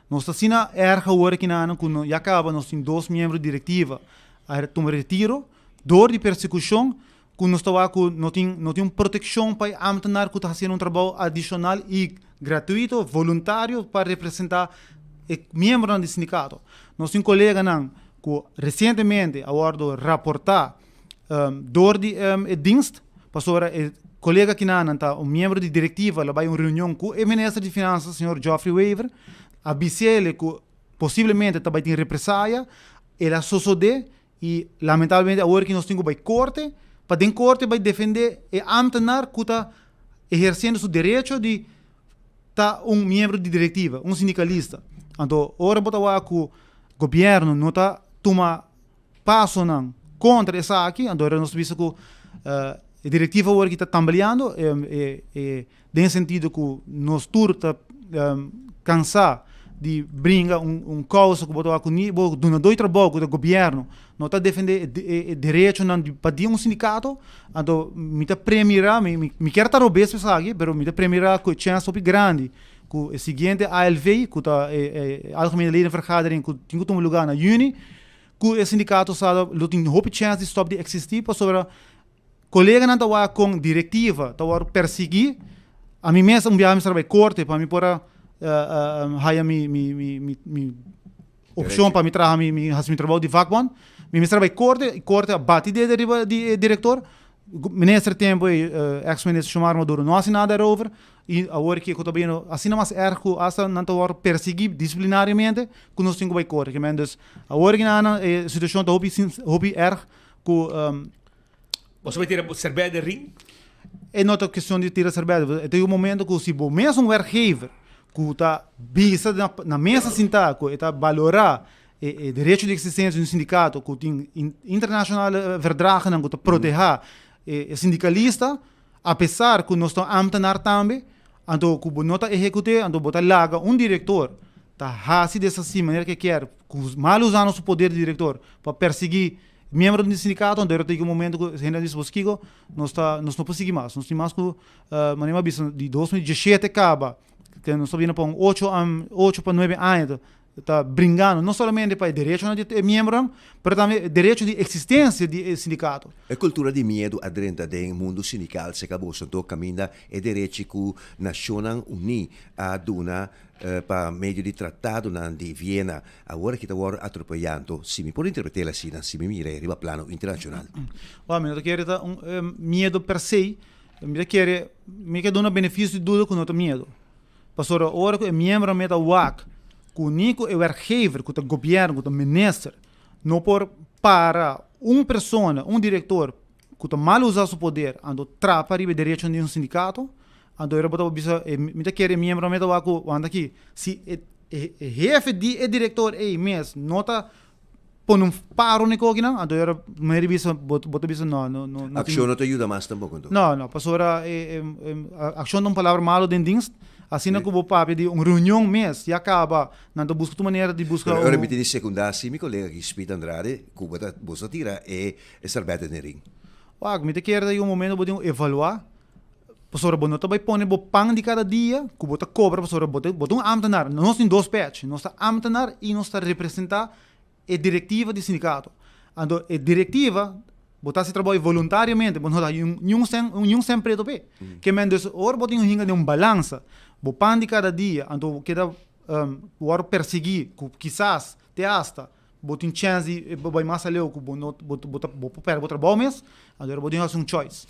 Nos ta asina erg awor akinan ku ya kaba nos tin dos miembro di direktiva a tuma retiro dor di persekushon ku nos ta wak ku no tin no tin un protekshon pa e ámtenar ku ta hasiendo un trabou adishonal i gratuito, voluntario pa representá e miembronan di sindikato. Nos tin koleganan ku resientemente a wòrdu raportá dor di e dienst pasobra e kolega kinanan ta un miembro di direktiva lo bai un reunion ku e minister di finansa señor Geoffrey Wever a bis'ele ku posiblemente ta bai tin represaya. El a sosodé i lamentablemente awor ki nos tin ku bai korte pa den korte bai defendé e ámtenar ku ta ehersiendo su derecho di ta un miembro di direktiva, un sindikalista. Anto ora bo ta wak ku gobièrnu no ta tuma pasonan kontra esaki, anto nos ta bisa ku e direktiva awor ki ta tambaleando den e sentido ku nos tur ta kansa di bringa un kousa ku bo ta wak ku ni bo dunadó di trabou ku ta gobièrnu no ta defendé e derechonan pa di un sindikato, anto mi ta premira, mi kier ta robes pa esaki, pero mi ta premira ku e chèns hopi grandi ku e siguiente ALV ku ta e Algemene Ledenvergadering ku tin ku tuma lugá na yüni, Ku e sindikato sa lo tin hopi chèns di stòp di eksistí pasobra koleganan ta wak kon direktiva ta wòrdu persiguí. Ami mes un biaha mi staba bai korte pa mi por a haya mi mi mi mi opshon pa mi traha mi mi hasi mi trabou di vakbond. Mi mester a bai korte i korte a bati dede riba di e direktor. Minister tempu ei eks minister Xiomara Maduro no hasi nada erover. I awor ki ku ta bini asina mas erg ku asta nan ta wòrdu persiguí disiplinariamente ku nos tin ku bai kore. Kimen dus awor ki nan e situashon ta hopi hopi erg ku. Boso bai tira serbè den ring? E no ta kestion di tira serbè. E ta un momento ku si bo mes un werkgever ku ta bisa na mesa sintá ku e ta balorá e derecho di eksistensia di un sindikato ku tin internashonale verdragennan ku ta protehá e sindikalista. Apesar ku nos ta un ámtenar tambe, anto ku bo no ta ehekut'é, anto bo ta laga un direktor ta hasi di esasí manera ku e kier, ku mal usando su poder di direktor pa persiguí miembro di sindikato, anto ta yega un momento ku hende a bisa bos kiko, nos ta nos no por sigui mas, nos tin mas ku manera mi a bisa di 2017 kaba, ke nos ta bini pa un ocho ocho pa nuebe aña ta bringando no solamente pa e derechonan di e miembronan, pero tambe e derecho di existencia di e sindicato. E cultura di miedu a drenta den mundu sindical seca boso anto caminda e derechi cu Nacionnan Uní a duna pa medio di Tratadonan di Viena awor aki ta wòrdu atropeyá anto si mi por interpret'el asina si mi mir'é riba plano internacional. Wou, mi no ta kere ta un miedu per se, mi ta kere mi ke duna beneficio di duda cu no ta miedu. Pasobra ora ku e miembronan meta wak ku ni ku e werkgever, ku ta gobièrnu, ku ta minister, no por para un persona, un direktor ku ta mal usa su poder anto trapa riba e derechonan di un sindikato, anto ora bo ta bisa mi ta kere e miembronan meta wak ku wanta aki si e hefe di e direktor ei mes no ta pone un paro na e kokinan, anto ora manera di bisa bo ta bisa no no no no. Akshon no ta yuda mas tampoko anto? No no pasobra e akshon ta un palabra malo den dienst, asina ku bo papia di un reunion mes ya kaba nan ta buska tur manera di buska un. Pero ora mi tin di sekundá si mi kolega aki Speed Andrade ku bo ta bo sa tira e sarbèt den ring. Wak mi ta kere ta yega un momento bo tin ku evaluá pasobra bo no ta bai pone bo pan di kada dia ku bo ta kobra pasobra bo ta bo ta un ámtenar. Nos tin dos pèchi, nos ta ámtenar i nos ta representá e direktiva di sindikato. Anto e direktiva bo ta hasi trabou voluntariamente, bo no ta haña niun sèn niun sèn preto p'e. Ke men dus ora bo tin un hinka den un balansa, bo pan di kada dia anto bo keda wòrdu persiguí ku kisas te asta bo tin chèns di bo bai mas aleu ku bo no bo ta bo por pèrdè bo trabou mes, anto ora bo tin hasi un choice.